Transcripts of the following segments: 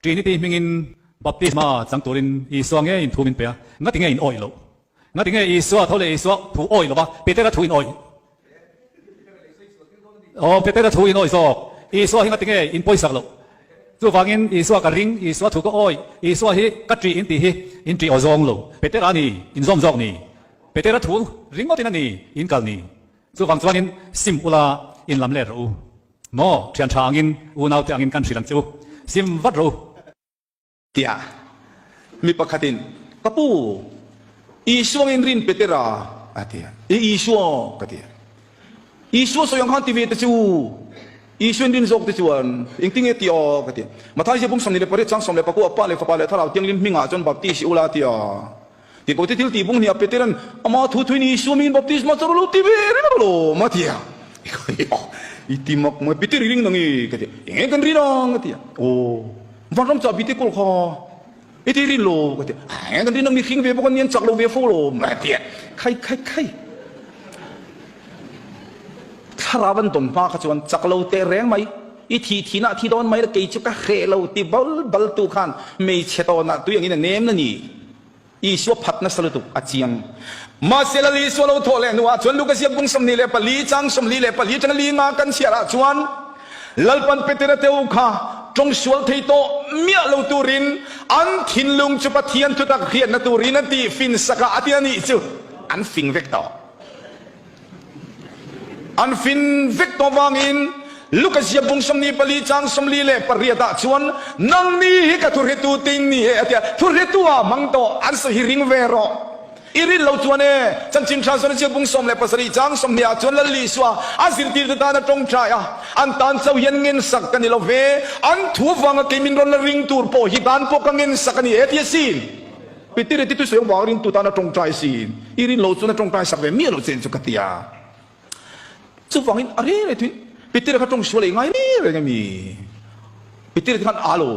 Trinity hmingin baptisma chang turin Isua ngeiin thu min pe a, ngati nge in awih loh? Ngati nge Isua tho leh Isua thu awih lova Petera thu in awih? Aw, Petera thu in awih zawk. Isua hi ngati nge in pawisak loh? Chuvangin Isua ka ring, Isua thu ka awih, Isua hi ka ṭih in tih hi in ṭih aw zawng lo. Petera a ni, in zawm zawk ni. Petera thu ringawtin a ni, in kal ni. Chuvang chuanin sim ula in lam let rawh u. Maw, thian tha angin, unaute angin kan hrilh ang che u. Sim vat rawh u. Tia mi pakhatin, Ka pu, Isua ngin rin Petera? a ti a. I Isua, ka ti a. Isua sawi ang khan ti ve te chu, Isua in rin zawk te chuan engtinge ti aw? ka ti a. Matthai ziah pum 28 chang 19 Pa leh Fapa leh Thlarau Thianghlim hmingah chuan baptis i ula a ti a. Tikote thil tih bung hniah Petera'n ama thu thuin Isua mingin baptisma chu lo ti ve reng alawm a ti a. I ti mak mai, Peter i ring nang i ka ti a. Enge kan rin ang a ti a. Aw, vanram chah bite kawl kha i ti rin lo ka ti a. Enge kan rin ang mihring ve bawk an ni an chak lo ve fo lawm a ti a. Khai khai khai. Thlarau an dawn hma kha chuan chak lo teh reng mai. I thih thihna a thi dawn mai la kei chu ka hreh lo ti bal bal tu khan hmeichhe tawnah tui angin a nem na ni. Isua phat nasa lutuk a chiang. Mahse Lal Isua lo thawh leh hnuah chuan Luka ziak bung 24 chang 44 atanga li nga kan chhiar ah chuan Lalpan Petera te u kha tawng sual thei tawh miah lo turin an thinlung chu Pathian thutak hriatna turin a tih fin sak a a ti a nih chu an fing vek tawh. An fin vek tawh vangin Luka ziak bung 24 chang 48 ah chuan, Nangni hi ka thuhretu te in ni e a ti a, thuhretu ah hmang tawh an sawi hi ring ve rawh. I rin lo chuan e, chanchin tha zawn a ziak bung 17 chang 20 ah chuan Lal Isua a zirtirte tan a tawngtai a, an tan chauh hian ngensak ka ni lo ve, an thu avanga kei min rawn la ring tur pawh hi tan pawh ka ngensak a ni e ti asin. Peter ti tusawi vang ringtu tan a tawngtai si, i rin lo chuan a tawngtai sak ve miah lo che chu ka ti a. Chuvangin a reng reng thuin Peter kha tawng sual ei ngai reng reng a mi? Peter te khan a lo.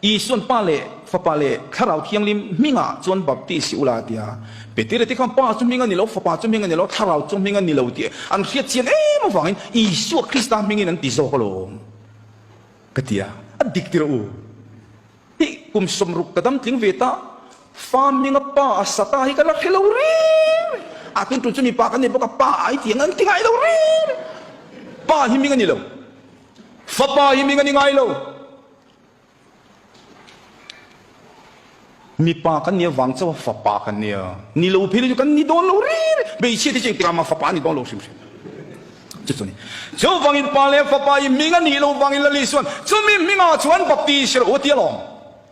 Isuan Pa leh Fapa leh Thlarau Thianghlim hmingah chuan baptis i ula a ti a. Peter te khan Pa chu hming a ni lo, Fapa chu hming a ni lo, Thlarau chu hming a ni lo tih an hriat chian em avangin Isua Krista hmingin an ti zawk alawm ka ti a. A dik tirh u. Hi kum 60 ka dam tling ve ta, fa hminga pa a sa ta hi ka la hre lo reng reng. A tun tul chu mipa kan nei bawk a, pa ai tih ang an ti ngai lo reng reng. Pa hi hming a ni lo, fapa hi hming a ni ngai lo. Mipa kan nia vang chauh a fapa kan nia, ni lo phei chu kan ni dawn lo reng reng. Hmeichhia te chu engtikah mah fapa a ni dawn lo hrim hrim. Chu chu a ni. Chuvangin Pa leh Fapa i hming a nih lo vangin Lal Isuan chumi hmingah chuan baptis rawh u ti alawm.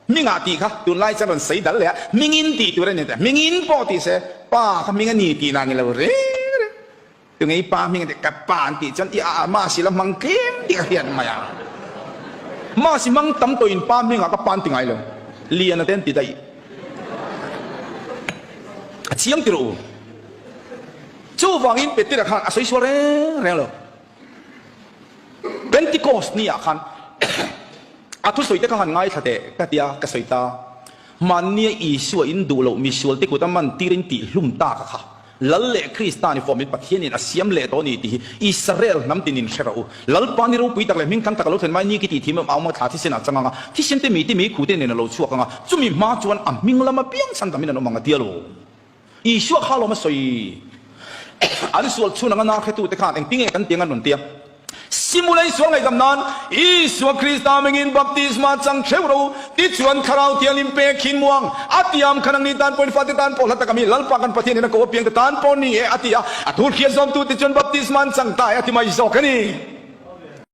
Hmingah tih kha tunlai chuan rawn sawi dal leh a, hmingin tih tur a ni ta. Hmingin pawh ti se Pa kha hming a ni tih na ni lo reng reng. Tunge i pa hming a tih ka pa an tih chuan i a mahse la hmang tlem tih ka hriat mai a. Mahse hmang tam tawhin pa hmingah ka pa an ti ngai lo. Liana te an ti daih. A chiang ti rawh u. Chuvangin Petera khan a sawi sual reng reng lo. Pentecost ni ah khan a thusawi te kha han ngaithla teh ka ti a, ka sawi ta. Hmannia Isua in duh loh misual te kut a man tir in tih hlum ta ka kha. Lal leh Krista ni fawmin Pathianin a siam leh tawh a ni tih hi Israel hnam tinin hre rawh u. Lalpa ni ropui tak leh hmingthang tak a lo thlen mai ni khi tih thim a awm a, thla thisen ah chang ang a, thisen te mi te mi khu te nen a lo chhuak ang a, chumi hma chuan a hming lama piang chhan damin an awm ang a ti a lo. Isua kha lawm a sawi. An sual chhun anga nâ hretute khan engtinge kan tiang an rawn ti a? Simulei sual ngaihdam nan Isua Krista hmingin baptisma chang theuh rawh u, tichuan Thlarau Thianghlim pek hin muang a tiam khan angni tan pawhin fate tan pawh hla tak a mi Lalpa kan Pathian in a ko apiang te tan pawh ni e a ti a, a thu hriat zawmtute chuan baptisma an chang ta e a ti mai zawk a ni.